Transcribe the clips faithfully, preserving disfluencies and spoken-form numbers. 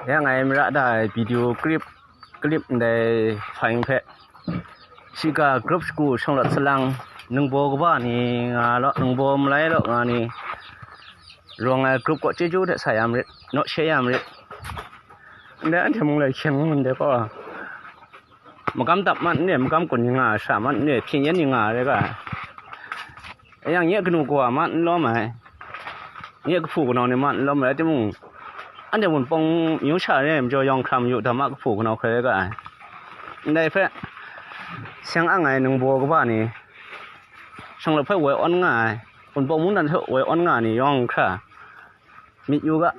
Ya ngai mara da ai video clip, clip ndai hpang hpe, shiga group shagu shanglawt salang, ningbaw kaba ni nga law, ningbaw malai law nga ni, rawng ai group kaw chyeju hte sa ya marit, naw she ya marit. Ndai anhte mung lai hkyeng ndai kaw, magam dap mat n re, magam kun ni nga ai sha mat n re, hpyen yen ni nga ai rai ga ai. Yang nye kanu kawa mat n lawm ai, nye kahpu kanau ni mat n lawm ai, rai timung, anhte Wunpawng myu sha re ai majaw, yawng hkra mayu dam a, kahpu kanau hkrai rai ga ai. Ndai hpe, seng ang ai ningbaw kaba ni, shanglawt hpe woi awn nga ai, Wunpawng mungdan hpe woi awn nga ai ni yawng hkra, myit yu ga.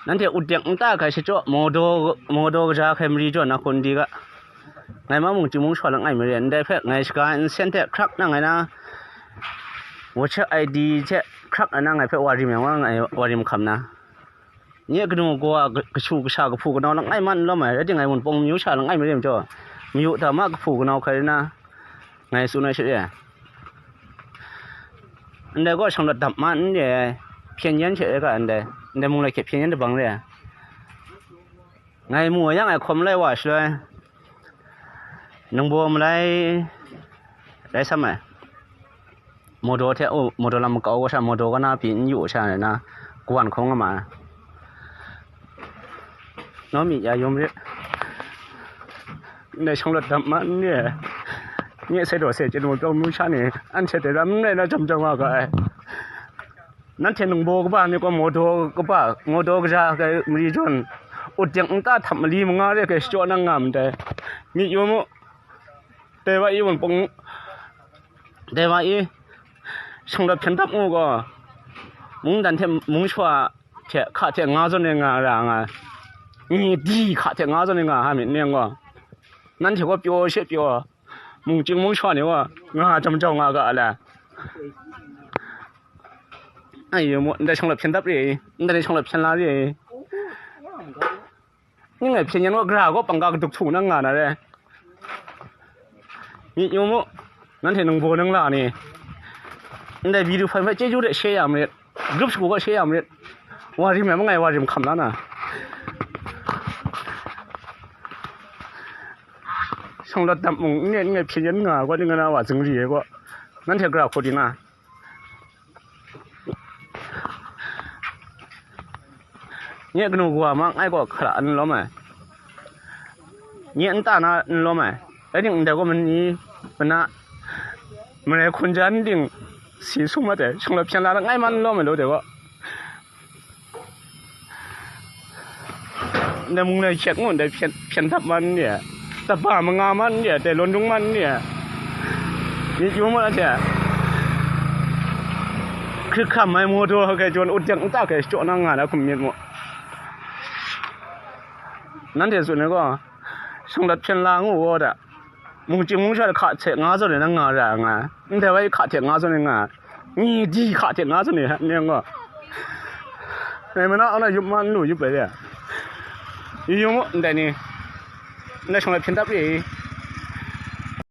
Nanhte utdek nta hkrai shachyaw, mawdaw, mawdaw kaja hkrai mari jaw na hkun di ga. Ngai ma mung chyum mung shawa langai mare, ndai hpe ngai shaga nsen hte hkrak nang ai na, WhatsApp I D hte hkrak ai na ngai hpe wa rim yang wa, ngai wa rim hkam na. Nye kanu kawa, kashu kasha, kahpu kanau langai mat n lawm ai, rai timung, ngai Wunpawng myu sha langai mare majaw, mayu dam a, kahpu kanau hkrai rai na, ngai tsun ai she re. Ndai gaw shanglawt dap mat n re ai, hpyen yen she rai ga ndai, ndai mung lai hkye hpyen yen dabang re ai. Ngai mu yang ai hkawm lai wa shaloi, ningbaw malai rai sam ai. Mawdaw hte, oh, mawdaw lam makau wa sha, mawdaw ga na pyi n yu sha na, kawan hkawng nga ma ai. Naw mi ya yawm rit. Ndai shanglawt dap ma n re. Nye sai daw sai chyen wa pyaw mu sha ni, anhte dai lam n rai na jam jam nga ga ai. Nanhte ningbaw kaba ni gaw mawdaw kaba, mawdaw kaja hkrai mari jaw, utdek nta htam mali manga re hkrai shachyaw nang nga ndai. Myit yu mu. Dai wa i Wunpawng, dai wa i shanglawt hpyen dap ngu gaw, mungdan hte mung shawa hte hka hte nga zawn ai nga ra nga, ni di hka hte nga zawn ai nga ha myit ni gaw, nanhte gaw pyaw she pyaw, mung chyum mung shawa ni gaw nga jam jau nga ga la. Ai, mu, ndai shanglawt hpyen dap re, ndai shanglawt hpyen la re. Ning ngai hpyen yan gaw, gara gaw pangga kaduk htu nang nga na re. Myit yu mu, nanhte ningbaw ningla ni, ndai video hpang hpe chyeju hte share ya marit, group shagu gaw share ya marit. Wa rim ai mangai, wa rim hkam la na. Shanglawt dap mung n re, n re, hpyen yan nga gaw, ning nga na wa zingri ai gaw, nanhte gara hku di na. Nye kanu kawa ma ngai gaw hkra n lawm ai. Nye nta na n lawm ai. Rai timung, ndai gaw mani, mana, marai hkun ja n ding si sum mat ai. Shanglawt hpyen la na ngai ma n lawm ai, lo de gaw. Ndai mung lai hkyet ngu, ndai hpyen, hpyen dap man n re, taba manga man n re, dai lawn dung man n re, myit yu mu na hte, hkrit hkam ai mawdaw hkrai jawn, utdek nta hkrai shachyaw nang nga na hkum myit mu. Nanhte tsun ai gaw, shanglawt hpyen la ngu gaw da. Mung chyum mung shawa hka hte nga zawn ai nang nga ra nga, ndai wa i hka hte nga zawn ai nga, ni di hka hte nga zawn ai ni gaw, ngai mana ana yup ma n lu yup ai re. Yu yu mu, ndai ni, ndai shanglawt hpyen dap re,